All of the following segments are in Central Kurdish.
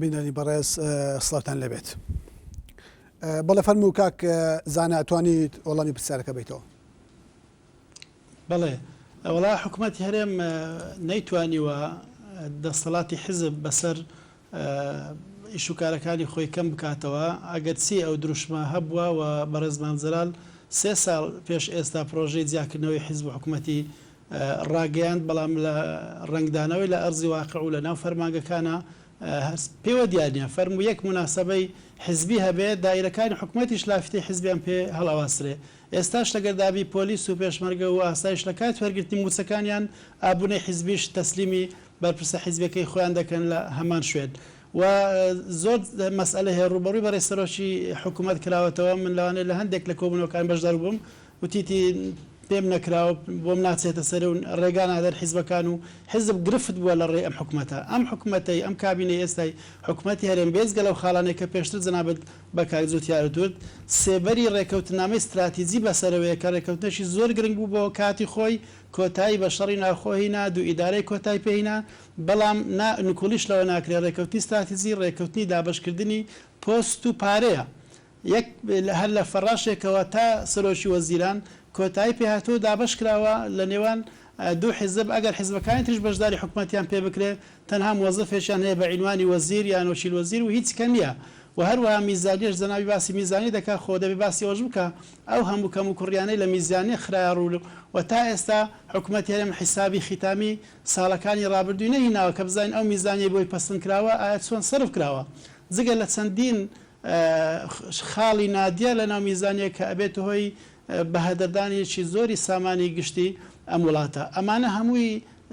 بینەری بەڕێز سڵاوتان لێبێت. بەڵێ فەرموو کاک زانا توانیت وەڵامی پرسیارەکە بەیتەوە. بەڵێ وەڵا حکومەتی هەرێم نەیتوانیوە دەستەڵاتی حیزب بەسەر ئیش و کارەکانی خۆی کەم بکاتەوە، ئەگەرچی ئەو دروشمە هەبووە و بەڕێز مام جەلال سێ ساڵ پێش ئێستا پڕۆژەی جیاکردنەوەی حیزب و حکومەتی ڕاگەیاند، بەڵام لە ڕەنگدانەوەی لە ئەرزی واقع و لە ناو فەرمانگەکانا هەر پێوە دیار نیە. فەرموو یەک موناسەبەی حیزبی هەبێ، دائیرەکانی حکومەتیش لافیتەی حیزبیان پێ هەڵئەواسرێ. ئێستاش لەگەر دابی پۆلیس و پێشمەرگە و ئاسایش لە کاتی وەرگرتنی مووچەکانیان ئابونەی حیزبیش تەسلیمی بەرپرسە حیزبیەکەی خۆیان دەکەن لە هەمان شوێن و زۆر مەسئەلە هەیە ڕووبەڕووی بەڕێز سەرۆکی حکوومەت کراوەتەوە من لەوانەیە لە هەندێک لە کۆبوونەوەکان بەشدار بووم وتیتی پێم نەکراوە بۆم ناچێتە سەرێ و ڕێگا نادەن حیزبەکان و حیزب گرفت بووە لە ڕێی ئەم حکومەتە ئەم حکومەتەی ئەم کابینەی ئێستای حکومەتی هەرێم بێجگە لەو خاڵانەی کە پێشتر جەنابت بە کاک جوتیارت وت سێبەری ڕێکەوتنامەی ستراتیجی بەسەرەوەیە کە ڕێکەوتنێکی زۆر گرنگ بوو بۆ کاتی خۆی کۆتایی بە شەڕی ناوخۆ هینا دوو ئیدارەی کۆتای پێ هینا بەڵام نا نکوڵیش لەوە ناکرێ ڕێکەوتنی ستراتیجی ڕێکەوتنی دابەشکردنی پۆست و پارەیە یەک هەر لە فەڕاشێکەوە تا سەرۆکی وەزیران کۆتایی پێهاتووە و دابەشکراوە لە نێوان دوو حیزب، ئەگەر حیزبەکانی تریش بەشداری حکومەتیان پێ بکرێ تەنها موەزەفێکیان هەیە بە عینوانی وەزیر یان وەکیل وەزیر و هیچ کە نیە و هەروەها میزانیەش جەنابی باسی میزانیە دەکا خۆ دەبێ باسی ئەوەش بکا ئەو هەموو کەموکوڕیانەی لە میزانیە خرایە ڕوو و تا ئێستا حکومەتی هەرێم حیسابی خیتامی ساڵەکانی ڕابردووی نەهیناوە کە بزانین ئەو میزانیەی بۆی پەسند کراوە ئایا چۆن سەرف کراوە جگە لە چەندین خاڵی نادیار لەناو میزانیە کە ئەبێتە هۆی بەهەدەردانێکی زۆری سامانی گشتی ئەم وڵاتە. ئەمانە هەمووی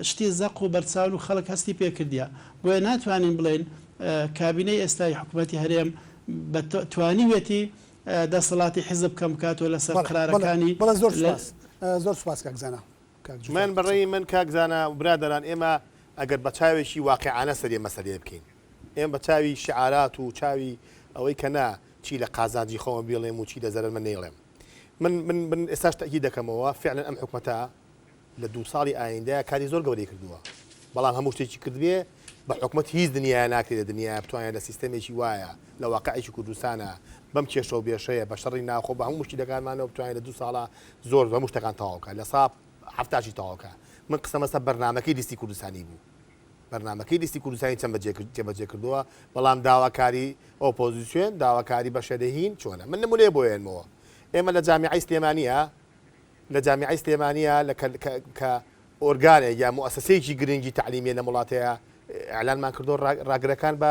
شتی زەق و بەرچاون و خەڵک هەستی پێکردیە. بۆیە ناتوانین بڵێین کابینەی ئێستای حکومەتی هەرێم بە توانیویەتی دەسەڵاتی حیزب کەم بکاتەوە لەسەر بەڵێ بەڵێ قەرارەکانی بەڵێ زۆر لە سوپاس زۆر سوپاس کاک زانا. کاک جوتیار من قسە بەڕەئی بکە. من کاک زانا و برادەران ئێمە ئەگەر بە چاوێکی واقیعانە سەری ئەم مەسەلەیە بکەین ئێمە بە چاوی شعارات و چاوی ئەوەی کە نا چی لە قازانجی خۆمە بیڵێم و چی لە زەرەرمە نەیڵێم من من من ئێستاش تەئکید دەکەمەوە فعلا ئەم حکومەتە لە دوو ساڵی ئایندەیا کاری زۆر گەورەی کردووە بەڵام هەموو شتێکی کردبێ بە حکومەت هیچ دنیایە ناکرێ لە دنیایا بتوانێت لە سیستەمێکی وایە لە واقعێکی کوردستانە بەم کێشە و بێشەیە بە شەڕی ناوخۆ بە هەموو مشکیلەکانمانەوە بتوانێت لە دوو ساڵا زۆر هەموو شتەکان تەواو کات لە سا حەفتاشی تەواو کات من قسەم لەسەر بەرنامەکەی لیستی کوردستانی بوو بەرنامەکەی لیستی کوردستانی چەند جێبەجێ کردووە بەڵام داواکاری ئۆپۆزیسیۆن داواکاری بەشەرهین چۆنە من نمونەیە بۆ هێنمەوە ئێمە لە جامیعەی سلێمانیە لە جامیعەی سلێمانیە لە کە ئۆرگانێک یا موئەسەسەیەکی گرنگی تەعلیمیە لەم وڵاتەیە ئیعلانمان کردووە ڕاگرەکان بە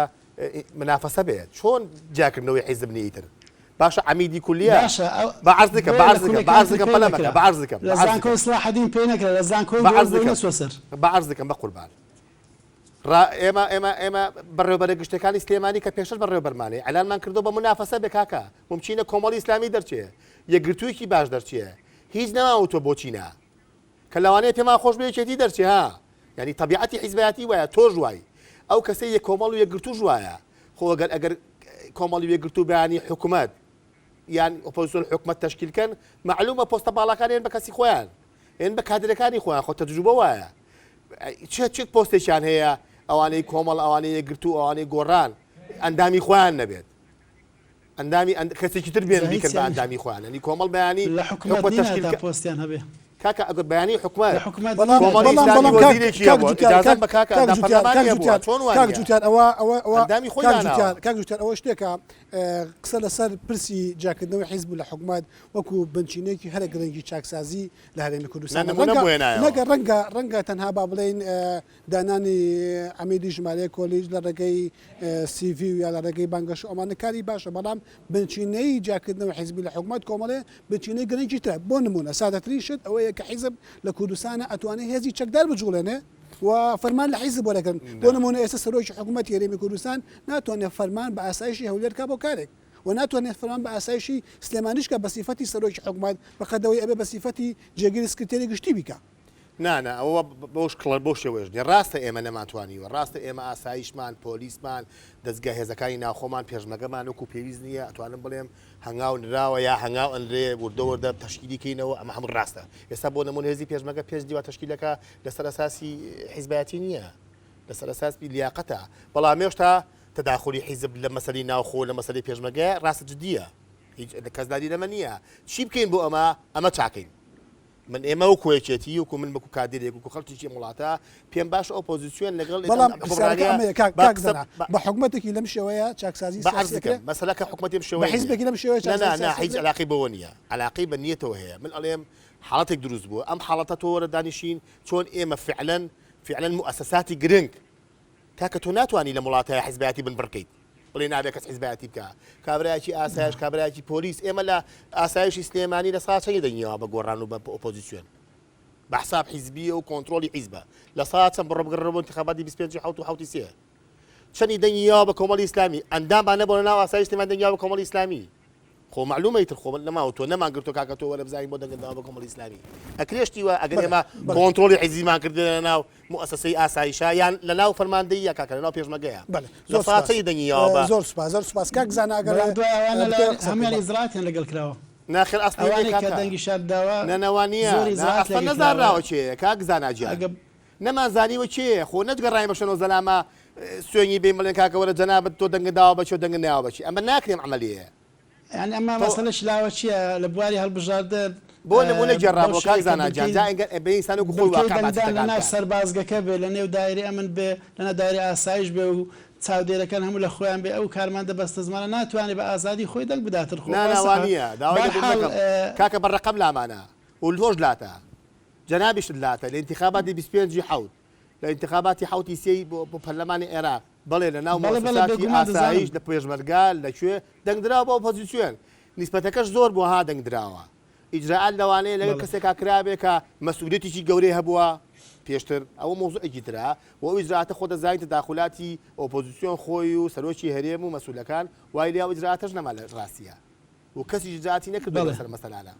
منافەسە بێت چۆن جیاکردنەوەی حیزب نییە ئیتر باشە عەمیدی کولیە باشە ئەو بە عەرز دکەم بە بۆیە لە عەرز دکەم بە کولەکانی عەرز تر دکەم پێی پەلە مەکە نەکرا بە عەرز دکەم لە بە عەرز زانکۆی دکەم سڵاحەدین پێی نەکرا لە زانکۆی بە گۆڕ عەرز بۆی دکەم نەچووە سەر. بە عەرز دکەم بە قوربان ڕا ئێمە ئێمە ئێمە بەڕێوبەرە گشتەکانی سلێمانی کە پێشتر بەڕێوبەرمانەی ئیعلانمان کردو بە منافەسە بێ کاکە مومکینە کۆمەڵی ئیسلامی دەرچێ یەکگرتوویەکی باش دەرچێ هیچ نەماوتوە بۆچی نا کە لەوانەیە پێمان خۆش بێ یەکێتی دەرچێ ها یانی تەبیعەتی حیزبایەتی وایە تۆش وای ئەو کەسەی یە کۆمەڵ و یەکگرتووش وایە خۆ ئەگەر ئەگەر کۆمەڵی و یەکگرتوو بەیانی حکومەت یان ئۆپۆزیسیۆن حکومەت تەشکیل کەن مەعلومە پۆستە باڵاکان ێن بە کەسی خۆیان ێن بە کادرەکانی خۆیان خۆ تەجروبە وایە چ چ پۆستێکیان هەیە ئەوانەی کۆمەڵ ئەوانەی یەکگرتوو ئەوانەی گۆڕان ئەندامی خۆیان نەبێت ئەندامی کەسێکی تر بێن جا بیکەن بە هیچیان ئەندامی خۆیان یانی کۆمەڵ بەیانی لە حکومەت حکومەت نینە تەشکیل تا کە پۆستیان هەبێ. کاکە ئەگەر بەیانی لە حکومەت حکومەت بەڵام نینە تا کۆمەڵی بەڵام ئیسلامی بەڵام کاک وەزیرێکی کاک هەبووە جوتیار ئیجازەم کاک بە کاکە کاک ئەندام جوتیار پەرلەمانی کاک هەبووە جوتیار چۆن کاک وانییە جوتیار ئەوە ئەوە ئەوە ئەندامی خۆی کاک داناوە. جوتیار کاک جوتیار ئەوە شتێکە قسە لەسەر پرسی جیاکردنەوەی حیزب لە حکومەت وەکو بنچینەیەکی هەرە گرنگی چاکسازی لە هەرێمی نا کوردستانە نمونەم ڕەنگە بۆ هێنایەوە. نەگە ڕەنگە ڕەنگە تەنها با بڵێین دانانی عەمیدی ژمارەیەک کۆلیژ لە ڕێگەی سیڤی و یا لە ڕێگەی بانگەشە و ئەمانە کاری باشە، بەڵام بنچینەی جیاکردنەوەی حیزبی لە حکومەت کۆمەڵێ بنچینەی گرنگی ترە. بۆ نموونە سادەترین شت ئەوەیە کە حیزب لە کوردستانا ئەتوانێ هێزی چەکدار بجوڵێنێ و فەرمان لە حیزب وەرەگرن. بۆ نموونە ئێستا سەرۆکی حکومەتی هەرێمی کوردستان ناتوانێ فەرمان بە ئاسایشی هەولێر کا بۆ کارێک و ناتوانێت فەرمان بە ئاسایشی سلێمانیش کا بە سیفەتی سەرۆکی حکومەت بەقەدەوەی ئەبێ بە سیفەتی جێگری سکرتێری گشتی بیکا. نا نا ئەوە بەو شکڵە بەو شێوەیەش نیە ڕاستە ئێمە نەمانتوانیوە ڕاستە ئێمە ئاسایشمان پۆلیسمان دەزگا هێزەکانی ناوخۆمان پێشمەگەمان وەکو پێویست نییە ئەتوانم بڵێم هەنگاو نراوە یا هەنگاو ئەنرێ وردە وردە تەشکیلی کەینەوە ئەمە هەموو ڕاستە ئێستا بۆ نمونە هێزی پێشمەگە پێش دیوە تەشکیلەکە لەسەر ئەساسی حیزبایەتی نییە لەسەر ئەساسی لیاقەتە بەڵام هێشتا. تەداخولی حیزب لە مەسەلەی ناوخۆ لە مەسەلەی پێشمەرگە ڕاستە جدیە هیچ کەس لادی لەمە نییە چی بکەین بۆ ئەمە ئەمە چاکەین من ئێمە وەکو یەکێتی وەکو من وەکو کادیرێک وەکو خەڵکێکی ئەم وڵاتە پێم باشە ئۆپۆزیسیۆن لەگەڵ بەڵام پرسیارەکە ئەمەیە کاک کاک زانا بە حکومەتێکی لەم شێوەیە چاکسازی بە عەرز سیاسی ئەکرێ بکەم مەسەلەکە حکومەتی ئەم بە شێوەیە نییە حیزبێکی لەم شێوەیە نا نا چاکسازی نا سیاسی هیچ ئەکرێ عەلاقەی بەوە نییە عەلاقەی بە نیەتەوە هەیە من ئەڵێم حاڵەتێک دروست بووە ئەم حاڵەتە تۆ وەرە دانیشین چۆن ئێمە فعلەن فعلەن موئەسەساتی گرنگ کاکە تۆ ناتوانی لەم وڵاتە حیزبایەتی بنبڕ کەیت بڵێ نابێ کەس حیزبایەتی بکا کابرایەکی ئاسایش کابرایەکی پۆلیس ئێمە لە ئاسایشی سلێمانی لە سا چەندی دەنگیەوە بە گۆڕان و بە ئۆپۆزیسیۆن بە حساب حیزبیە و کۆنترۆڵی حیزبە لە سا چەند بڕۆ بگەڕێ بۆ انتخاباتی 25 حوت و حوتی سێ چەندی دەنگی یاوە بە کۆمەڵی ئیسلامی ئەندامان نەبوو لە ناو ئاسایش سلێمانی دەنگی یاوە بە کۆمەڵی ئیسلامی خۆ مەعلومە ئیتر خۆ نەماوە تۆ نەمان گرتوە کاکە تۆ وەرە بزانین بۆ دەنگت داوە بە کۆمەڵی ئیسلامی ئەکرێ شتی وا ئەگەر ئێمە کۆنترۆڵی حیزبیمان کردبێ لە ناو موئەسەسەی ئاسایشا یان لە ناو فەرماندەیی یا کاکە لە ناو پێشمەرگەیا بەلێ لە زۆر سا سوپاس چەندی دەنگی یاوە بە زۆر سوپاس زۆر سوپاس کاک زانا ئەگەر بەڵام دوای ئەوانە لە بتەوێ قسە بکەی هەموویان بەڵێ. ئیجرائاتیان لەگەڵ کراوە ناخێر ئەسڵی نیە ئەوانەی کە کاکە دەنگیشیان داوە نا نا وا نیە زۆر نا ئیجرائات ئەسڵەن لەگەڵ کراوە نەزانراوە کێیە کاک زانا گیان ئەگە نەمان زانیوە کێیە خۆ نەتگەڕاین بە شەنۆ زەلامە سوێنی بین بڵێن کاکە وەرە جەنابت تۆ دەنگت داوە بە کێ و دەنگت نەیاوە بە کێ ئەمە ناکرێ ئەم عەمەلیەیە. یانی ئەمە تۆ مەسەلەی لاوەکییە لە بواری هەڵبژاردن بۆ نموونە بەو گێڕامەوە کاک شێوەی کە زانا گیان بنکەی جا ئەگەر بە ئینسان وەکو خۆی بنکەی واقع باسی دەنگدان لە شتەکان ناو بکات. سەربازگەکە بێ لە نێو دایرەی ئەمن بێ لە ناو دایرەی ئاسایش بێ و چاودێرەکان هەموو لە خۆیان بێ ئەو کارمەندە بەستەزمانە ناتوانێ بە ئازادی خۆی دەنگ بداتن خۆ نا نا واسە وا نییە داوای لێبوردن بەرحاڵ دەکەم کاکە بە ڕەقەم لامانە و لۆش لاتە جەنابیشت لاتە لە ئینتیخاباتی 25 ی حەوت لە ئینتخاباتی حەوتی سێی بۆ بۆ پەرلەمانی عێراق بەڵێ لە ناو بەڵێ بەڵێ موئەسەساتی بێگومان دەزانم. ئاسایش لە پێشمەرگە لە کوێ دەنگدراوە بە ئۆپۆزیسیۆن نیسبەتەکەش زۆر بووە ها دەنگدراوە ئیجرائات لەوانەیە لەگەڵ بەڵێ. کەسێکا کرابێ کە مەسئولیەتێکی گەورەی هەبووە پێشتر ئەوە مەوزوعێکی ترە و ئەو ئیجرائاتە خۆ دەزانین تەداخولاتی ئۆپۆزیسیۆن خۆی و سەرۆکی هەرێم و مەسئولەکان وای لێ ئەو ئیجرائاتەش نەما لە ڕاستیە و کەسیش ئیجرائاتی نەکردووە بەڵێ. لەسەر مەسەلانە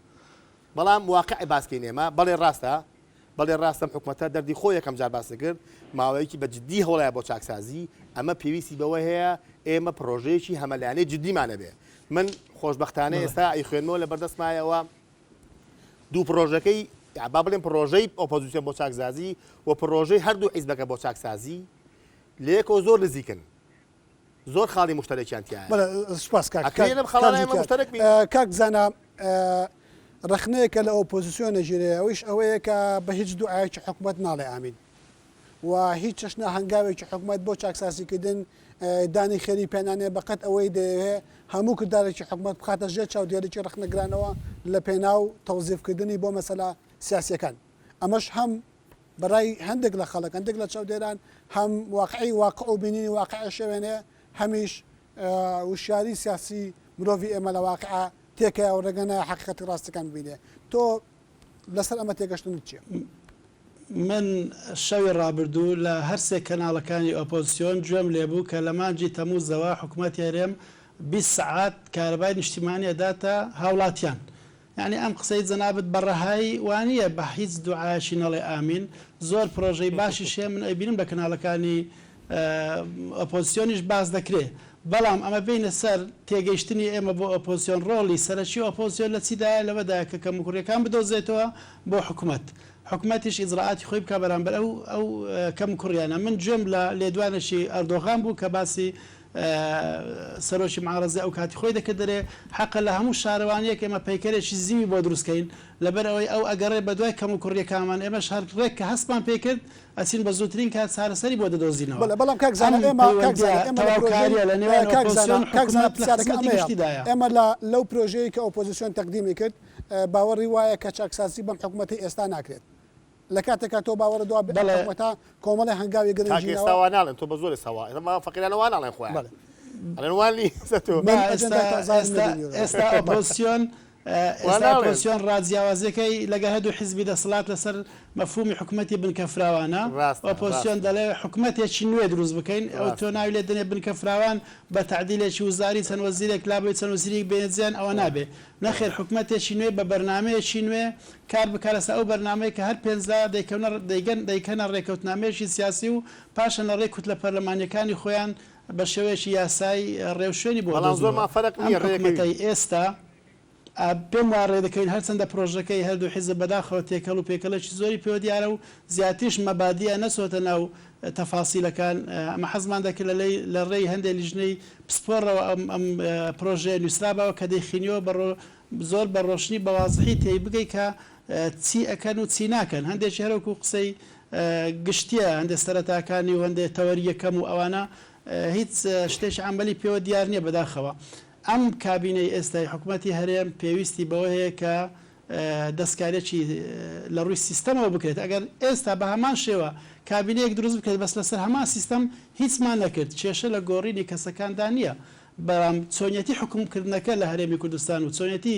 بەڵام واقع باس کەین ئێمە بەڵێ ڕاستە بەڵێ ڕاستە ئەم حکومەتە دەردی خۆی یەکەم جار باسی کرد، ماوەیەکی بە جدی هەوڵایە بۆ چاکسازی، ئەمە پێویستی بەوە هەیە ئێمە پڕۆژەیەکی هەمەلایەنەی جدیمان هەبێ. من خۆشبەختانە ئێستا ئەیخوێنمەوە لە بەردەستمایەوە دوو پڕۆژەکەی با بڵێم پڕۆژەی ئۆپۆزیسیۆن بۆ چاکسازی و پڕۆژەی هەردوو حیزبەکە بۆ چاکسازی لەیەکەوە زۆر نزیکن. زۆر خاڵی موشتەرەکیان تیایە. بەڵێ سوپاس کاک ئەکرێ لەم خاڵانە ئێمە موشتەرەک بین. کاک زانا ڕەخنەیەکە لە ئۆپۆزیسیۆن ئەگیرێ ئەویش ئەوەیە کە بە هیچ دوعایەکی حکومەت ناڵێ ئامین و هیچ چەشنە هەنگاوێکی حکومەت بۆ چاکسازیکردن دانی خێری پێنانێ بەقەت ئەوەی دەیەوێ هەموو کردارێکی حکومەت بخاتە ژێر چاودێریی ڕەخنەگرانەوە لە پێناو تەوزیفکردنی بۆ مەسەلە سیاسیەکان ئەمەش هەم بەڕای هەندێک لە خەڵک، هەندێک لە چاودێران هەم واقعی واقع و بینینی واقع ئەشێوێنێ، هەمیش وشیاری سیاسی مرۆڤی ئێمە لە واقع تێکەیە و ڕێگە نایە حەقیقەتی ڕاستیەکان ببینێ. تۆ لەسەر ئەمە تێگەشتنت چیە؟ من شەوی ڕابردوو لە هەرسێ کەناڵەکانی ئۆپۆزسیۆن گوێم لێبوو کە لە مانگی تەموزەوە حکومەتی هەرێم 20 سەعات کارەبای نیشتیمانی ئەداتە هاوڵاتیان. یەعنی ئەم قسەی جەنابت بە ڕەهایی وانیە بە هیچ دوعایەکی نەڵێ ئامین زۆر پرۆژەی باشیش هەیە من ئەیبینم لە کەناڵەکانی ئۆپۆزسیۆنیش باس دەکرێ بەڵام ئەمە بێینە سەر تێگەیشتنی ئێمە بۆ ئۆپۆزسیۆن ڕۆڵی سەرەکی ئۆپۆزسیۆن لە چیدایە لەوەدایە کە کەموکوڕیەکان بدۆزێتەوە بۆ حکومەت حکومەتیش ئیجرائاتی خۆی بکا بەرامبەر ئەو ئەو کەموکوڕیانە من گوێم لە لێدوانێکی ئەردۆغان بوو کە باسی سەرۆکی معارەزەی ئەو کاتی خۆی دەکرد دەرێ حەقە لە هەموو شارەوانیەک ئێمە پەیکەرێکی زیوی بۆ دروست کەین لەبەر ئەوەی ئەو ئەگەڕێ بەدوای کەم و کوڕیەکانمان ئێمەش هەر ڕێک کە هەستمان پێ کرد ئەچین بە زووترین کات چارەسەری بۆ دەدۆزینەوە بەڵێ بەڵام کاک زانا ئەم ئێمە کاک پەیوەندیە زانا ئێمە لە پرۆژەی تەواوکاریە لە نێوان کاک زانا ئۆپۆزسیۆن و کاک زانا حکومەت لە پرسیارەکە خزمەتی ئەمەیە گشتیدایە. ئێمە لە لەو پرۆژەیەی کە ئۆپۆزسیۆن تەقدیمی کرد باوەڕی وایە کە چاکسازی بەم حکومەتەی ئێستا ناکرێت لە کاتێکا تۆ باوەڕت وا بێ ئەم بەڵێ. حکومەتە کۆمەڵێ هەنگاوی کاک گرنگی ئێستا ناوە. وا ناڵێن تۆ بە زۆر ئێستا وا ئێستا ما فەقیرانە وا ناڵێن خۆیان بەڵێ. ئەڵێن وا نی ئێستا تۆ. من با ئێستا ئەجێندای تازەم ئێستا نەبینیوە. ئێستا بەڵێ. ئۆپۆزسیۆن وا ئێستا ناڵێن. ئۆپۆزسیۆن ڕا جیاوازیەکەی لەگەڵ هەردوو حیزبی دەسەڵات لەسەر مەفهومی حکومەتی بنکە فراوانە ڕاستە ئۆپۆزسیۆن ڕاستە. دەڵێ حکومەتێکی نوێ دروست بکەین ئەو تۆ ڕاستە. ناوی لێ دەنێ بنکە فراوان بە تەعدیلێکی وزاری چەند وەزیرێک لابەی چەند وەزیرێک بێنە جێیان ئەوە نابێ نەخێر حکومەتێکی نوێ بە بەرنامەیەکی نوێ کار بکا لەسەر ئەو بەرنامەیە کە هەر پێنجلا دەیکەونە دەیگەن دەیکەنە ڕێکەوتنامەیەکی سیاسی و پاشان لە ڕێی کوتلە پەرلەمانیەکانی خۆیان بە شێوەیەکی یاسایی ڕێوشوێنی بۆ بەڵام ئەدۆزنەوە. زۆرمان فەرق ئەم نییە ڕێیەکەوین. حکومەتەی ئێستا. پێم وایە ڕێدەکەوین هەرچەندە پرۆژەکەی هەردوو حیزب بەداخەوە تێکەڵ و پێکەڵێکی زۆری پێوە دیارە و زیاتریش مەبادیە نەچۆتە ناو تەفاسیلەکان ئەمە حەزمان دەکرد لە لە ڕێی هەندێ لیژنەی پسپۆڕەوە ئەم ئەم پرۆژەیە نووسراباوە کە دەیخینیەوە بە زۆر بە ڕۆشنی بە وازحی تێی بگەی کە چی ئەکەن و چی ناکەن هەندێکی هەرەکو قسەی گشتیە هەندێ سەرەتاکانی و هەندێ تەوەری یەکەم و ئەوانە هیچ شتێکی عەمەلی پێوە دیار نیە بەداخەوە ئەم کابینەی ئێستای حکومەتی هەرێم پێویستی بەوە هەیە کە دەستکاریەکی لە ڕووی سیستەمەوە بکرێت، ئەگەر ئێستا بە هەمان شێوە کابینەیەک دروست بکرێت بەس لەسەر هەمان سیستەم هیچمان نەکرد، کێشە لە گۆڕینی کەسەکاندا نییە، بەڵام چۆنیەتی حوکمکردنەکە لە هەرێمی کوردستان و چۆنیەتی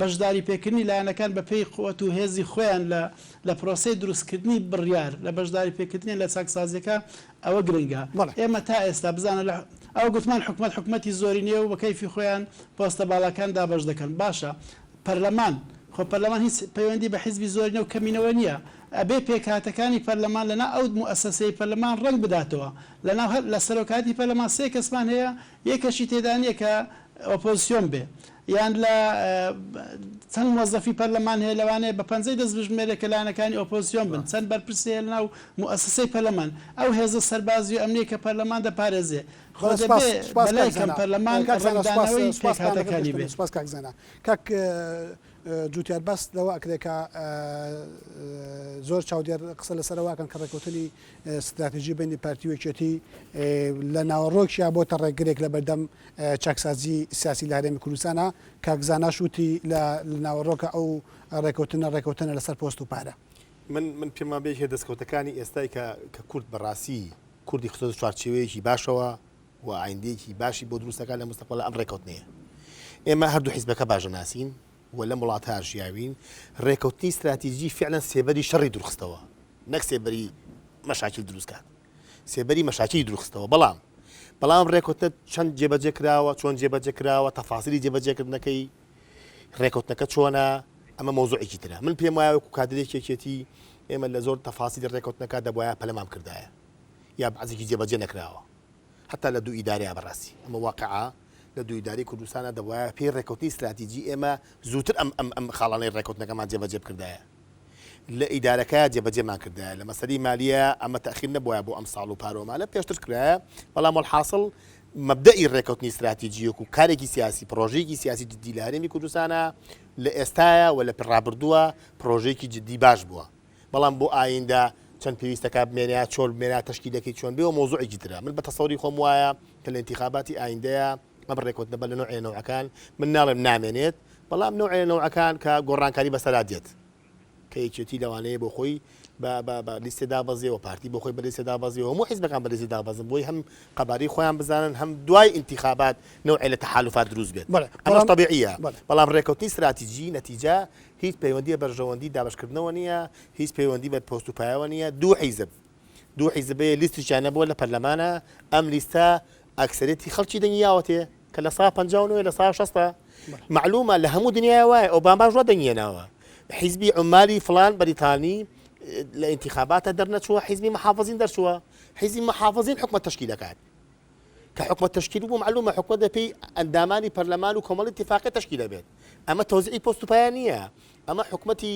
بەشداری پێکردنی لایەنەکان بە پێی قوت و هێزی خۆیان لە لە پرۆسەی دروستکردنی بڕیار، لە بەشداری پێکردنیان لە چاکسازیەکە ئەوە گرنگە. ئێمە تا ئێستا بزانە لە ئەوە گوتمان حکومەت حکومەتی زۆرینەیە و بە کەیفی خۆیان پۆستە باڵاکان دابەش دەکەن. باشە پەرلەمان، خۆ پەرلەمان هیچ پەیوەندی بە حیزبی زۆرینە و کەمینەوە نییە. ئەبێ پێکهاتەکانی پەرلەمان لەناو ئەو موئەسەسەی پەرلەمان ڕەنگ بداتەوە. لەناو هەر لە سەرۆکایەتی پەرلەمان سێ کەسمان هەیە یەکەشی تێدا نییە کە ئۆپۆزسیۆن بێ. یان لە چەند موەزەفی پەرلەمان هەیە لەوانەیە بە پەنجەی دەست بژمێرێ کە لایەنەکانی ئۆپۆزسیۆن بن، چەند بەرپرس هەیە لەناو موئەسەسەی پەرلەمان، ئەو هێزە سەربازی و ئەمنیەی کە پەرلەمان دەپارێزێ، خۆ دەبێ بەلای کەم پەرلەمان ڕەنگدانەوەی پێکهاتەکانی بێ. سوپاس کاک زانا. کاک جوتیار باس لەوە ئەکرێ کە زۆر چاودێر قسە لەسەر ئەوە ئەکەن کە ڕێککەوتنی ستراتیژی بەینی پارتی و یەکێتی لە ناوەڕۆکیا بۆتە ڕێگرێک لە بەردەم چاکسازی سیاسی لە هەرێمی کوردستانا، کاک زاناش وتی لە ناوەڕۆکە ئەو ڕێکەوتنە ڕێکەوتنە لەسەر پۆست و پارە. من من پێم وابێ یەکێ دەستکەوتەکانی ئێستای کە کە کورد بەڕاستی کوردی خستۆتە چوارچێوەیەکی باشەوە و ئایندەیەکی باشی بۆ دروست دەکات لە مستەقبەڵا ئەم ڕێکەوتنەیە. ئێمە هەردوو حیزبەکە باش دەناسین و لەم وڵاتە ژیاوین، ڕێکەوتنی ستراتیجی فعلەن سێبەری شەڕی دوورخستەوە نەک سێبەری مەشاکیل دروست کات. سێبەری مەشاکیلی دوورخستەوە بەڵام بەڵام ڕێکوتنە چەند جێبەجێ کراوە چۆن جێبەجێ کراوە تەفاسیلی جێبەجێکردنەکەی ڕێکوتنەکە چۆنە ئەمە مەوزوعێکی ترە من پێم وایە وەکو کادرێکی یەکێتی ئێمە لە زۆر تەفاسیلی ڕێکوتنەکە دەبواە پەلەمان کردایە یا بەعزێکی جێبەجێ نەکراوە حتا لە دوو ئیدارەیە بەڕاستی ئەمە واقعە لە دوو ئیداری کوردستانە دەبواە پێی ڕێکوتنی استراتیجی ئێمە زووتر ئەم ئەم ئەم خاڵانەی ڕێکوتنەکەمان جێبەجێ بکردایە لە ئیدارەکەیا جێبەجێمان کردایە لە مەسەلەی مالیە ئەمە تەئخیر نەبوایە بۆ ئەمساڵ و پار و ئەمانە پێشتر کرایە بەڵام وەلحاسڵ مەبدەئی ڕێکەوتنی ستراتیجی وەکو کارێکی سیاسی پڕۆژەیەکی سیاسی جدی لە هەرێمی کوردستانە لە ئێستایا و لە ڕابردووە پڕۆژەیەکی جدی باش بووە بەڵام بۆ ئایندە چەند پێویستەکە بمێنێ چۆن بمێنێ تەشکیلەکەی چۆن بێ و مەوزوعێکی ترە من بە تەسەوری خۆم وایە کە لە ئینتیخاباتی ئایندەیە ئەم ڕێکەوتنە بە لە نەوعێ نەوعەکان من ناڵێم نامێنێت بەڵام نەوعێ نەوعەکان کە گۆڕانکاری بەسەرا دێت کە یەکێتی لەوانەیە بۆ خۆی بە بە بە لیستێ دابەزێ و پارتی بۆ خۆی بە لیستێ دابەزێ و هەموو حیزبەکان بە لیستێ دابەزن بۆی هەم قەبارەی خۆیان بزانن هەم دوای ئینتیخابات نەوعێ لە تەحالوفات دروست بێت بەڵێ ئەمەش بەڵام تەبیعیە بەڵێ بەڵام ڕێکەوتنی ستراتیجی نەتیجە هیچ پەیوەندیە بەرژەوەندی دابەشکردنەوە نییە هیچ پەیوەندی بە پۆست و پایەوە نییە دوو حیزب دوو حیزبەیە لیستیشیان نەبووە لە پەرلەمانە ئەم لیستە ئەکسەرێتی خەڵکی دەنگی یاوەتێ کە لە سا 59 لە سا 60 معلومە لە هەموو دنیای وایە ئۆباماش وا دەنگی هێناوە حیزبی عمالی فلان بەریتانی لە ئینتیخاباتە دەرنەچووە حیزبی محافظین دەرچووە حیزبی محافظین حکومەت تەشکیل دەکات کە حکومەت تەشکیل بوو معلومە حکومەت بەپێی ئەندامانی پەرلەمان و کۆمەڵی اتفاقی تەشکیل دەبێت ئەمە تەوزیعی پۆست و پایە نییە ئەمە حکومەتی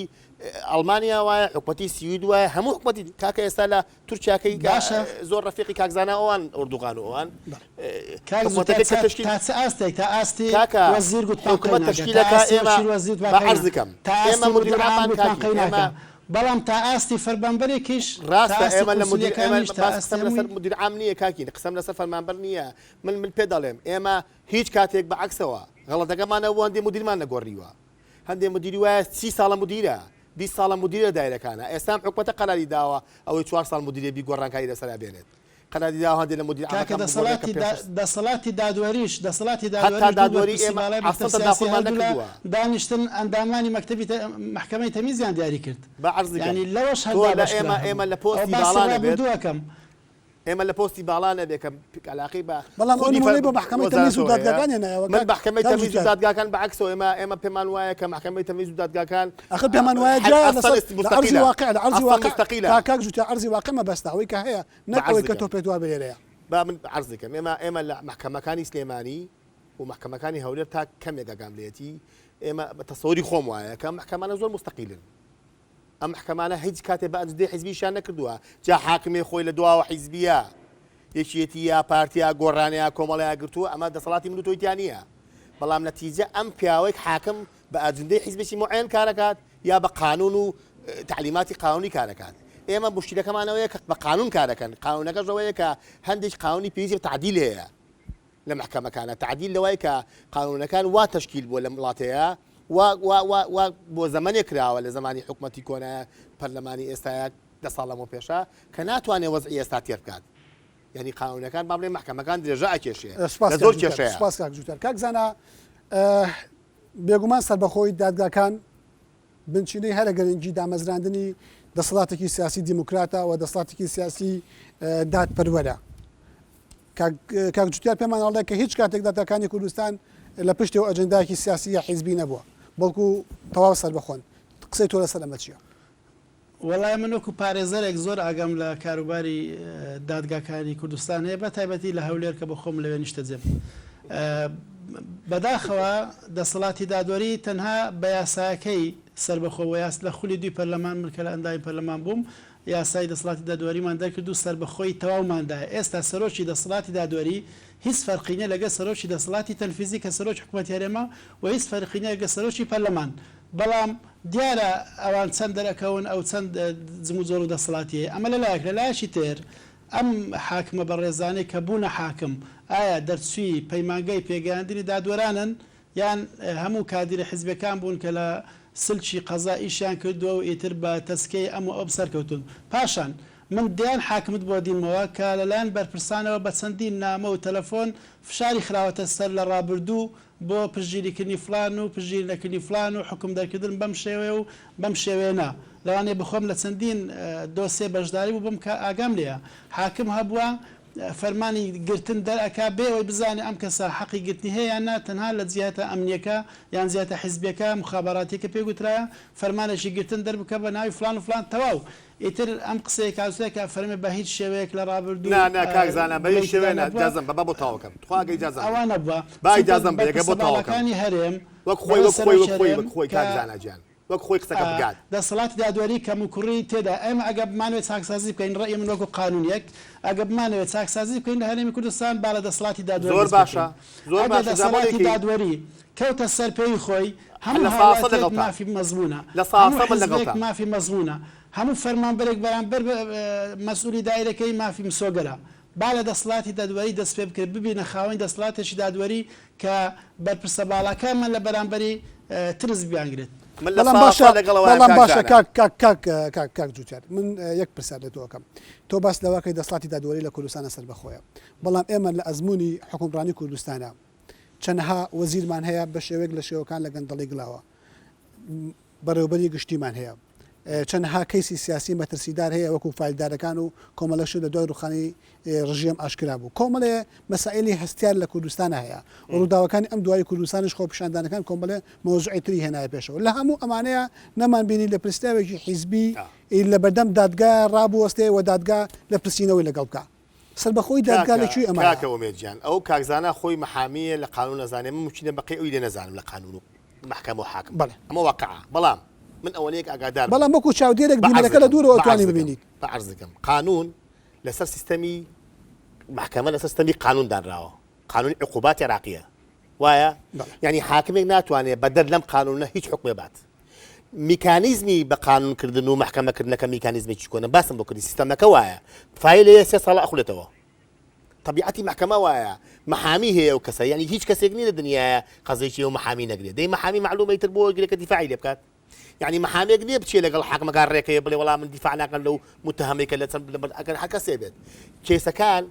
ئەڵمانیا وایە حکومەتی سوید وایە هەموو حکومەتی کاکە ئێستا لە تورکیاکەی باشە زۆر ڕەفیقی کاک زانا ئەوان ئۆردوغان و ئەوان کاک حکومەتەکە زوو کە تەشکیل تا چ ئاستێک تا ئاستی کاکە وەزیر گوتمان قەی حکومەت ناکە تا تەشکیلەکە ئاستی ئێمە وەکیل وەزیر گوتمان با قەی عەرز ناکە بکەم تا ئێمە ئاستی مدیر مدیر عام عامان گوتمان کاکی قەی ئێمە ناکە بەڵام تا ئاستی فەرمانبەرێکیش تا ڕاستە ئاستی ئێمە لە مدیر ئێمە قونسولیەکانیش تا باس ئاستی قسەم لەسەر هەمووی مدیر عام نییە کاکی قسەم لەسەر فەرمانبەر نییە من من پێ دەڵێم ئێمە هیچ کاتێک بە عەکسەوە غەڵەتەکەمان ئەوە هەندێ مدیرمان نەگۆڕیوە هەندێ مدیری وایە 30 ساڵە مدیرە 20 ساڵە مدیرە دایرەکانە ئێستا ئەم حکومەتە قەراری داوە ئەوەی چوار ساڵ مدیرە بی گۆڕانکاری لەسەرا بێنێت قەراری داوە هەندێ لە مدیر کاکە عامەکان بگۆڕێ کە دەسەڵاتی پێ دا شەش دەسەڵاتی دادوەریش دەسەڵاتی حەتا دادوەریش دوو دادوەری بەرپرسی ئێمە باڵای مەکتەب ئەسڵەن سیاسی تەداخولمان هەردوولا نەکردووە. دانیشتن ئەندامانی مەکتەبی تە مەحکەمەی تەمیزیان دیاری کرد با عەرزی کەم یانی لەوەش هەر تۆ لە دابەش ئێمە کرا ئێمە هەبوو لە ئەوە پۆستی باسی باڵا نەبێت ڕابردوو ئەکەم. ئێمە لە پۆستی باڵا نەبێ کە عەلاقەی بە بەڵام ئەو خودی نموونەی بۆ مەحکەمەی تەمیز و وەزارەتەوە هەیە دادگاکان هێنایەوە من کاک مەحکەمەی کاک تەمیز و جوتیار. دادگاکان بە عەکسەوە ئێمە ئێمە پێمان وایە کە مەحکەمەی تەمیز و دادگاکان ئەخر پێمان وایە حەل جیایە ئەسڵەن لەسەر لە عەرزی مستەقیلە واقع لە عەرزی ئەسڵەن واقع مستەقیلە کاک کاک جوتیار عەرزی واقع مەبەستە ئەوەی کە هەیە بە نەک ئەوەی عەرزی کە کەم تۆ پێت وابێ لێرەیە. با من عەرزی کەم ئێمە ئێمە لە مەحکەمەکانی سلێمانی. و مەحکەمەکانی هەولێر تا کەمێک ئاگام لێیەتی ئێمە بە تەسەوری خۆم وایە کە ئەم مەحکەمانە زۆر موستەقیلن. ئەم مەحکەمانە هیچ کاتێ بە ئەجندەی حیزبی ئیشیان نەکردووە، جا حاکمێ خۆی لە دواوە حیزبییە، یەکیەتی یا پارتی یا گۆڕانە یا کۆمەڵە یا گرتووە، ئەمە دەسەڵاتی من و تۆی تیا نییە. بەڵام نەتیجە ئەم پیاوەی حاکم بە ئەجندەی حیزبێکی موعەیەن کارەکات یا بە قانون و تەعلیماتی قانونی کارەکات. ئێمە موشکیلەکەمان ئەوەیە کە بە قانون کارەکەن، قانونەکەش ئەوەیە کە هەندێک قانونی پێویستی بە تەعدیل هەیە. لە مەحکەمەکانە تەعدیل لەوای کە قانونەکان وا تەشکیل بووە لەم وڵاتەیە وا وا وا وا بۆ زەمەنێک کراوە لە زەمانی حکومەتی کۆنایە پەرلەمانی ئێستاە دە ساڵ لەمەو پێشە کە ناتوانێ وەزعی ئێستا تێر بکات یعنی قانونەکان با بڵێ مەحکەمەکان درێژە ئەکێشێ سپاس لە زۆر کێشەیە. سپاس کاک جوتیار. کاک زانا بێگومان سەربەخۆیی دادگاکان بنچینەی هەرە گرنگی دامەزراندنی دەسەڵاتێکی سیاسی دیموکراتە و دەسەڵاتێکی سیاسی دادپەروەرە. کاک جوتیار پێمان ئەڵێ کە هیچ کاتێک دادگاکانی کوردستان لە پشتەوە ئەجندایەکی سیاسی یا حیزبی نەبووە، بەڵکو تەواو سەربەخۆن. قسەی تۆ لەسەر ئەمە چییە؟ وەڵای من وەکو پارێزەرێک زۆر ئاگام لە کاروباری دادگاکانی کوردستان هەیە بە تایبەتی لە هەولێر کە بە خۆم لەوێ نیشتەجێم. بەداخەوە دەسەڵاتی دادوەری تەنها بە یاسایەکەی سەربەخۆ بووە، یاس لە خولی دووی پەرلەمان من کە لە ئەندامی پەرلەمان بووم یاسای دەسەڵاتی دادوەریمان دەرکرد و سەربەخۆیی تەواومان دایە، ئێستا سەرۆکی دەسەڵاتی دادوەری هیچ فەرقی نیە لەگەل سەرۆکی دەسەڵاتی تەنفیزی کە سەرۆکی حکومەتی هەرێمە و هیچ فەرقی نیە لەگەل سەرۆکی پەرلەمان، بەڵام دیارە ئەوان چەند دەرئەکەون ئەو چەند جموجۆڵ و دەسەڵاتی هەیە، ئەمە لەلایەک، لەلایەکی تر ئەم حاکمە بەڕێزانەی کە بوونە حاکم ئایا دەرچووی پەیمانگای پێگەیاندنی دادوەرانن یان هەموو کادیرە حیزبیەکان بوون کە لە سلکی قەزا ئیشیان کردووە و ئیتر بە تەزکیەی ئەم و ئەو سەرکەوتوون. پاشان من دەیان حاکمت بۆ دینمەوە کە لەلایەن بەرپرسانەوە بە چەندین نامە و تەلەفۆن فشاری خراوەتە سەر لە ڕابردوو بۆ پشتگیری کردنی فڵان و پشتگیری نەکردنی فڵان و حوکم دەرکردن بەم شێوەیە و بەم شێوەیە نا. لەوانەیە بخۆم لە چەندین دۆسیە بەشداری بووبم کە ئاگام لێیە حاکم هەبووە فەرمانی گرتن دەرئەکا بێ ئەوەی بزانێ ئەم کەسە حەقی گرتنی هەیە یان نا تەنها لە جیهەتە ئەمنیەکە یان جیهەتە حیزبیەکە موخابەراتیەکە پێی گوترایە فەرمانێکی گرتن دەربکە بە ناوی فڵان و فڵان تەواو ئیتر ئەم قسەیە کاک زوهێر کە ئەفەرمێ بە هیچ شێوەیەک لە ڕابردوو نا نا کاک زانا بە هیچ گلەیی تێدا شێوەیە نا نەبووە ئیجازەم بە با بۆ تەواوکەم تخوا ئەگەر ئیجازەم ئەوە بێ نەبووە با چونکە ئیجازەم بێ ئەگەر بەرپرسە بۆ تەواوکەم باڵاکانی هەرێم وەک خۆی بەڕێز وەک خۆی سەرۆکی وەک خۆی هەرێم وەک خۆی کە کاک زانا گیان وەک خۆی قسەکە بگات. دەسەڵاتی دادوەری کەموکوڕی تێدایە، ئێمە ئەگەر بمانەوێت چاکسازی بکەین، ڕەئی من وەکو قانونیەک، ئەگەر بمانەوێت چاکسازی بکەین لە هەرێمی کوردستان با لە دەسەڵاتی دادوەری زۆر دەست پێ باشە بکەین. زۆر ئەگەر باشە جا بۆ دەسەڵاتی نەیکەین؟ دادوەری کەوتە سەر پێی خۆی، هەر هەموو لە ساسە هاوڵاتیەک لەگەڵتا مافی مەزمونە، لە هەموو ساسە من حیزبێک لەگەڵتام. مافی مەزمونە، هەموو فەرمانبەرێک بەرامبەر بە مەسئولی دایرەکەی مافی مسۆگەرە. با لە دەسەڵاتی دادوەری دەست پێ بکرێت، ببینە خاوەنی دەسەڵاتێکی دادوەری کە بەرپرسە باڵاکانمان لە بەرامبەری ترس بیانگرێت. من لە بەڵام ساسە باشە لەگەڵ ئەوەیان بەڵام کاک باشە زانا. کاک کاک کاک کاک کاک جوتیار من یەک پرسیار لە تۆ ئەکەم تۆ باس لەوە ئەکەی دەسەڵاتی دادوەری لە کوردستانە سەربەخۆیە بەڵام ئێمە لە ئەزموونی حوکمڕانی کوردستانە چەنەها وەزیرمان هەیە بە شێوەیەک لە شێوەکان لە گەندەڵی گلاوە بەڕێوبەری گشتیمان هەیە چەندەها کەیسی سیاسی مەترسیدار هەیە وەکو فایلدارەکان و کۆمەڵە شت لە دوای ڕوخانی ڕژێم ئاشکرا بوو کۆمەڵێ مەسائلی هەستیار لە کوردستانە هەیە و ڕووداوەکانی ئەم دوایی کوردستانیش خۆپیشاندانەکان کۆمەڵێ مەوزوعی تری هێنایە پێشەوە لە هەموو ئەمانەیە نەمانبینی لێپرسراوێکی حیزبی لە بەردەم دادگا ڕابوەستێ و دادگا لێپرسینەوەی لەگەڵ بکا. سەربەخۆی دادگا کاکە لە کوێی ئەمایە؟ کاکە ئومێد گیان ئەو کاک زانا خۆی مەحامیە لە قانون ئەزانێ من مومکینە بەقەی ئەوی لێ نەزانم لە قانون و مەحکەمە و حاکم بەڵێ. ئەمە واقعە بەڵام من ئەوەنەیەک ئاگادار بم بەڵام وەکو چاودێرێک بە عەرز دیمەنەکە لە دەکەم دوورەوە بە توانی عەرز دەکەم ببینیت. بە عەرز دەکەم قانون لەسەر سیستەمی مەحکەمە لەسەر سیستەمی قانون دانراوە قانونی عقوبات عێراقیە وایە؟ بەڵێ. یانی حاکمێک ناتوانێ بەدەر لەم قانونە هیچ حوکمێ بات. میکانیزمی بە قانون کردن و مەحکەمە کردنەکە میکانیزمێکی کۆنە باسم بۆ کردی سیستەمەکە وایە فایل هەیە سێ ساڵە ئەخولێتەوە تەبیعەتی مەحکەمە وایە محامی هەیە و کەسە یعنی هیچ کەسێک نییە لە دنیاە قەزێکی و محامی نەگرێت دەی محامی معلومەی تر بۆ گرێکە دیفاعی لێ بکات یعنی محامێک نییە بچێ لەگەڵ حاکمەکان ڕێکەیە بڵێ وەڵا من دیفاع ناکەم لەو متهمەی کە لە چەند ئەگەر هەر کەسێ بێت کێسەکان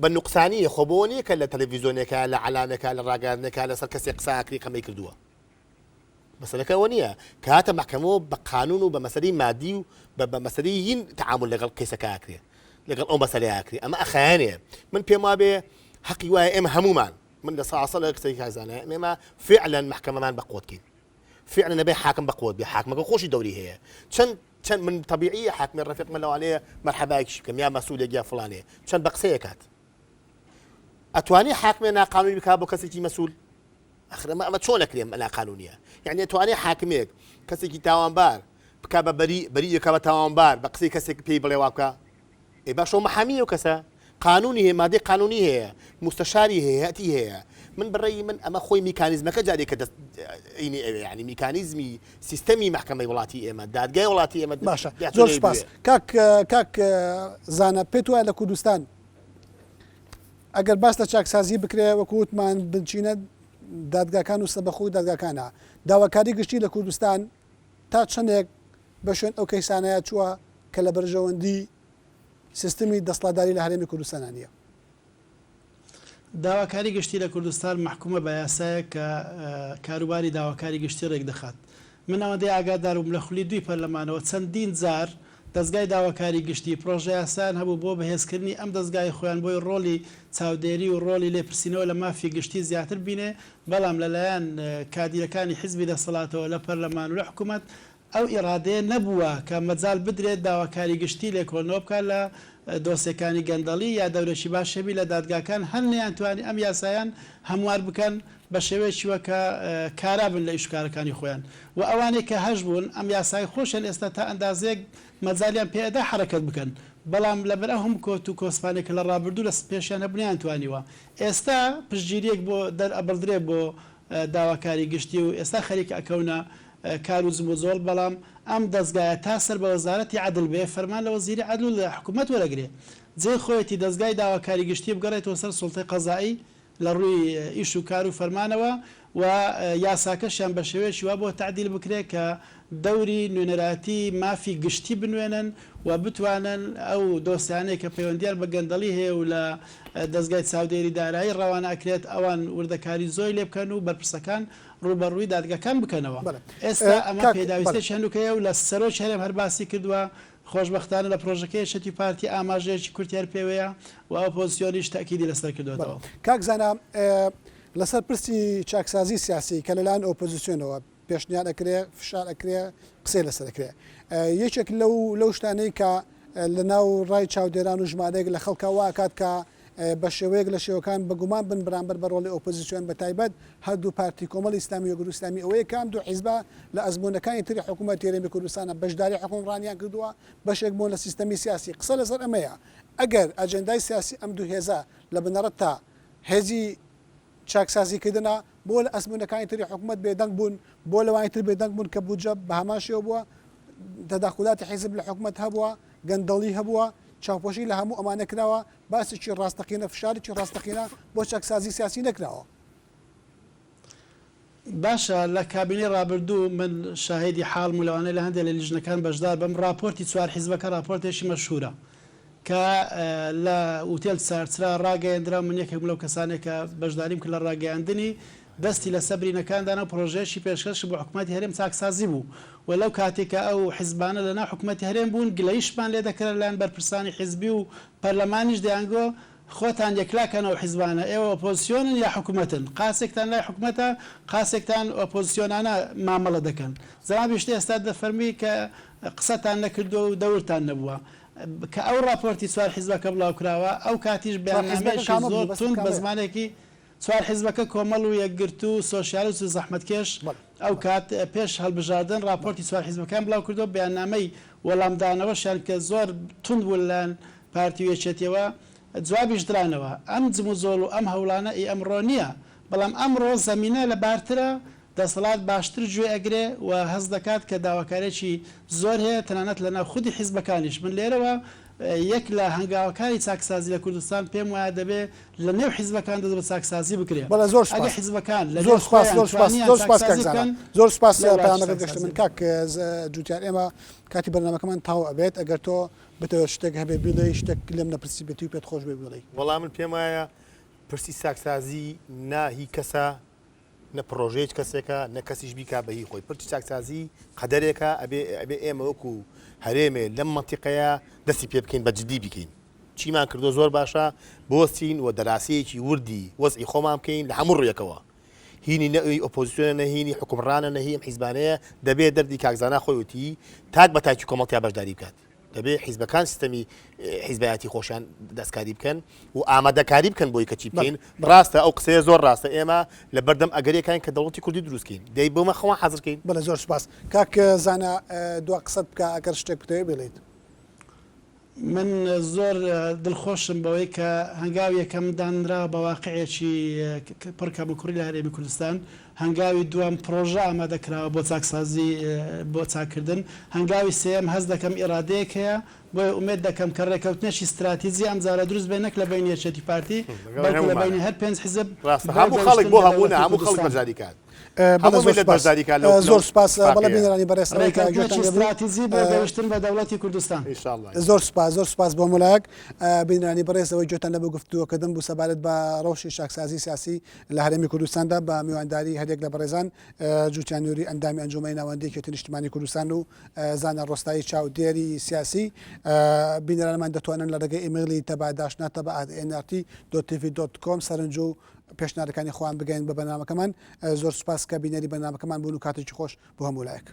بە نوقسانیە خۆ بۆ نییە کە لە تەلەڤیزیۆنێکە لە عەلامێکە لە ڕاگەیاندنێکە لەسەر کەسێک قسە ئەکری قەمەی کردووە مەسەلەکە ئەوە نییە کە هاتە مەحکەمەوە بە قانون و بە مەسەلەی مادی و بە مەسەلەی هین تەعامول لەگەڵ کەیسەکە ئەکرێ لەگەڵ ئەو مەسەلەیە ئەکرێ ئەمە ئەخایەنێ من پێم وابێ حەقی وایە ئێمە هەمومان من لە ساسە لە قسەی کازانە ئێمە فعلا مەحکەمەمان بە قوت کەین فعلا نەبێ حاکم بە قوت بێ حاکمەکە خۆشی دەوری هەیە چەند چەند من تەبیعیە حاکمی ڕەفیق من لەوانەیە مەرحەبایەکیش بکەم یا مەسولێک یا فڵانێ چەند بە قسەیەکات ئەتوانی حاکمێ ناقانونی بکا بۆ کەسێکی مەسول؟ ئەخر ئەمە ئەمە چۆن ئەکرێ ئەمە ناقانونیە یعنی ئەتوانێ حاکمێک کەسێکی تاوانبار بکا بە بەری بەری یەکا بە تاوانبار بە قسەی کەسێک پێی بڵێ وا بکە ئێ باشە ئەو مەحامی ئەو کەسە قانونی هەیە مادەی قانونی هەیە مستەشاری هەیە هەتی هەیە من بڕێی من ئەمە خۆی میکانیزمەکە جارێک کە دەست عینی ئەوێ یعنی میکانیزمی سیستەمی مەحکەمەی وڵاتی ئێمە دادگای وڵاتی ئێمە باشە زۆر سپاس کاک کاک زانە پێت وایە لە کوردستان ئەگەر باس لە چاکسازی بکرێ وەکو وتمان بنچینە دادگاکان و سەربەخۆی دادگاکانە داواکاری گشتی لە کوردستان تا چەندێک بە شوێن ئەو کەیسانەیە چووە کە لە بەرژەوەندی سیستمی دەسڵاتداری لە هەرێمی کوردستانا نییە؟ داواکاری گشتی لە کوردستان مەحکومە بە یاسایەک کە کاروباری داواکاری گشتی رێکدەخات. من ئەوەندەی ئاگادار بووم لە خولی دووی پەرلەمانەوە چەندین جار دەزگای داواکاری گشتی پرۆژەیاسایان هەبوو بۆ بەهێزکردنی ئەم دەزگای خۆیان بۆی ڕۆڵی چاودێری و ڕۆڵی لێپرسینەوە لە مافی گشتی زیاتر بینێ بەڵام لەلایەن کادیرەکانی حیزبی دەسەڵاتەوە لە پەرلەمان و لە حکومەت ئەو ئیڕادەیە نەبووە کە مەجال بدرێت داواکاری گشتی لێکۆڵینەوە بکات لە دۆسێکانی گەندەڵی یا دەورێکی باش هەبی لە دادگاکان هەر نەیانتوانی ئەم یاسایان هەموار بکەن بە شێوەیەکی وە کە کارا بن لە ئیشوکارەکانی خۆیان و ئەوانەی کە هەش بوون ئەم یاسای خۆشیان ئێستا تا ئەندازەیەک مەجالیان پێ ئەدا حەرەکەت بکەن بەڵام لەبەر ئەو هەموو کۆت و کۆسپانەی کە لە ڕابردوو لە پێشیان هەبوو نەیانتوانیوە ئێستا پشتگیریەک بۆ دەرئەبڕدرێ بۆ داواکاری گشتی و ئێستا خەریکە ئەکەونە کار و جموجۆڵ، بەڵام ئەم دەزگایە تا سەر بە وەزارەتی عەدل بێ، فەرمان لە وەزیری عەدل و لە حکومەت وەرەگرێ. جێی خۆیەتی دەزگای داواکاری گشتی بگەڕێتەوە سەر سوڵتەی قەزائی لە ڕووی ئیش و کار و فەرمانەوە و یاساکەشیان بە شێوەیەکی وا بۆ تەعدیل بکرێ کە دەوری نوێنەرایەتی مافی گشتی بنوێنن و بتوانن ئەو دۆسیانەی کە پەیوەندیان بە گەندەڵی هەیە و لە دەزگای چاودێری دارایی ڕەوانە ئەکرێت ئەوان وردەکاری زۆی لێ بکەن و بەرپرسەکان ڕووبەڕووی دادگاکان بکەنەوە. ئێستا ئەمە پێداویستیەکی هەنووکەیە و لە سەرۆکی هەرێم هەر باسی کردووە، خۆشبەختانە لە پرۆژەکەی یەکێتی و پارتی ئاماژەیەکی کورتی هەر پێوەیە و ئۆپۆزسیۆنیش تەئکیدی لەسەر کردووەتەوە. کاک زانا لەسەر پرسی چاکسازی سیاسی کە لەلایەن ئۆپۆزسیۆنەوە پێشنیار ئەکرێ، فشار ئەکرێ، قسەی لەسەر ئەکرێ. یەکێک لەو لەو شتانەی کە لە ناو ڕای چاودێران و ژمارەیەک لە خەڵکا وا ئەکات کە بە شێوەیەک لە شێوەکان بە گومان بن بەرامبەر بە ڕۆڵی ئۆپۆزیسیۆن بە تایبەت هەردوو پارتی کۆمەڵی ئیسلامی و یەکگرتوو ئیسلامی ئەوەیە کە ئەم دوو حیزبە لە ئەزموونەکانی تری حکوومەتی هەرێمی کوردستانە بەشداری حوکمڕانیان کردووە بەشێک بوون لە سیستەمی سیاسی قسە لەسەر ئەمەیە ئەگەر ئەجێندای سیاسی ئەم دوو هێزە لە بنەڕەتدا هێزی چاکسازی کردنە، بۆ لە ئەزموونەکانی تری حکومەت بێدەنگ بوون، بۆ لەوانی تر بێدەنگ بوون کە بودجە بە هەمان شێوە بووە، تەداخولاتی حیزب لە حکومەت هەبووە، گەندەڵی هەبووە، چاوپۆشی لە هەموو ئەمانە کراوە، باسێکی ڕاستەقینە، فشارێکی ڕاستەقینە بۆ چاکسازی سیاسی نەکراوە. باشە لە کابینەی ڕابردوو من شاهیدی حاڵم و لەوانەیە لە هەندێک لە لیژنەکان بەشدار بم، ڕاپۆرتی چوار حیزبەکە ڕاپۆرتێکی مەشهوورە کە لە ئوتێل چارچرا ڕاگەیەندرا و من یەکێکم لەو کەسانەی کە بەشداریم کرد لە ڕاگەیاندنی، دەستی لەسەر برینەکان دانا و پڕۆژەیەکی پێشکەش کرد بۆ حکومەتی هەرێم چاکسازی بوو و لەو کاتەی کە ئەو حیزبانە لەناو حکومەتی هەرێم بوون گلەییشمان لێ دەکرا لەلایەن بەرپرسانی حیزبی و پەرلەمانیش دەیانگۆ خۆتان یەکلا کەن ئەو حیزبانە ئێوە ئۆپۆزسیۆنن یا حکومەتن قاسێکتان لای حکومەتە قاسێکتان ئۆپۆزسیۆنانە مامەڵە دەکەن جەنابیشت ئێستا دەفەرموی کە قسەتان نەکردوە و دەورتان نەبوە کە ئەو ڕاپۆرتی چوار حیزبەکە بڵاو کراوە ئەو کاتیش بەیاننامەیەکی زۆر توند بە زمانێکی چوار حیزبەکە کۆمەڵ و یەکگرتوو و سۆشیالیست و زەحمەتکێش ئەو کات پێش هەڵبژاردن ڕاپۆرتی چوار حیزبەکەیان بڵاو کردەوە بەیاننامەی وەڵامدانەوەشیان کە زۆر توند بوو لەلایەن پارتی و یەکێتیەوە جوابیش درانەوە. ئەم جموجۆڵ و ئەم هەوڵانە ئی ئەمڕۆ نییە، بەڵام ئەمڕۆ زەمینە لەبارترە، دەسەڵات باشتر گوێ ئەگرێ و هەست دەکات کە داواکاریی زۆر هەیە تەنانەت لەناو خودی حیزبەکانیش. من لێرەوە یەک لە هەنگاوەکانی چاکسازی لە کوردستان پێم وایە دەبێ لە نێو حیزبەکان دەست بە چاکسازی بکرێ. بەڵێ زۆر ئەگەر سوپاس. حیزبەکان لە زۆر نێو سوپاس خۆیان زۆر سوپاس توانیان زۆر سوپاس کاک چاکسازی زانا بکەن زۆر سوپاس لەو لایەش پەیامەکەت گەشتە چاکسازی من کاک جوتیار ئێمە کاتی بەرنامەکەمان تەواو ئەبێت ئەگەر تۆ بتەوێت شتێک هەبێ بیڵێی شتێک لێم نەپرسیبێتی و پێت خۆش بێ بیڵێی. وەڵا من پێم وایە پرسی چاکسازی نا هی کەسە نە پڕۆژەی هیچ کەسێکە نە کەسیش بیکا بە هی خۆی پرسی چاکسازی قەدەرێکە ئەبێ ئەبێ ئێمە وەکو هەرێمێ لەم مەنتیقەیە دەستی پێ بکەین بە جدی بیکەین چیمان کردووە زۆر باشە بوەستین و دەراسەیەکی وردی وەزعی خۆمان بکەین لە هەموو ڕوویەکەوە هینی نە ئەوی ئۆپۆزیسیۆنە نە هینی حوکمڕانە نە هی ئەم حیزبانەیە دەبێ دەردی کاک زانا خۆی وتی تاک بە تاکی کۆمەڵ تیا بەشداری بکات. دەبێ حیزبەکان سیستەمی حیزبایەتی خۆشیان دەستکاری بکەن و ئامادەکاری بکەن بۆی کە چی بکەین. ڕاستە ئەو قسەیە زۆر ڕاستە ئێمە لە بەردەم ئەگەرێکاین کە دەوڵەتی کوردی دروست کەین دەی بۆمە خۆمان حازر کەین. بەڵێ زۆر سوپاس. کاک زانا دوا قسەت بکە ئەگەر شتێک بتەوێ بیڵێیت. من زۆر دڵخۆشم بەوەی کە هەنگاوی یەکەم دانرا بە واقعێکی پڕ کەموکوڕی لە هەرێمی کوردستان، هەنگاوی دووەم پڕۆژە ئامادە کراوە بۆ چاکسازی بۆ چاککردن، هەنگاوی سێیەم هەست دەکەم ئیرادەیەک هەیە، بۆیە ئومێد دەکەم کە ڕێکەوتنێکی ستراتیجی ئەمجارە دروست بێت نەک لە بەینی یەکێتی پارتی بەڵکو لە بەینی هەر پێنج حزب ڕاستە بۆ هەموو خەڵک گەیشتن بۆ بە هەموو نا دەوڵەتی هەموو خەڵک کوردستان. بەشداری کات. بەڵێ هەموو زۆر میللەت سوپاس بەشداری کات لەو زۆر لەو سوپاس بەڵێ اتفاقیە. بینەرانی بەڕێز ئەوەی کە گوێتان ڕێکەوتنێکی لێ بوو ستراتیجی بۆ گەیشتن بە دەوڵەتی کوردستان. ان شاء اللە. زۆر سوپاس زۆر سوپاس بۆ هەموو لایەک بینەرانی بەڕێز ئەوەی گوێتان لێ بوو گفتوگۆکردن بوو سەبارەت بە ڕەوشی چاکسازی سیاسی لە هەرێمی کوردستاندا بە میوانداری هەریەک لە بەڕێزان جوتیان نوری ئەندامی ئەنجومەنی ناوەندی یەکێتی نیشتمانی کوردستان و زانا ڕۆستایی چاودێری سیاسی بینەرانمان دەتوانن لە ڕێگەی ئیمەیڵی تەبا داشنا تەبا at nrt dot tv dot com سەرنج و پێشنیارەکانی خۆیان بگەیەنن بە بەرنامەکەمان. زۆر سوپاس کە بینەری بەرنامەکەمان بوون و کاتێکی خۆش بۆ هەموو لایەک.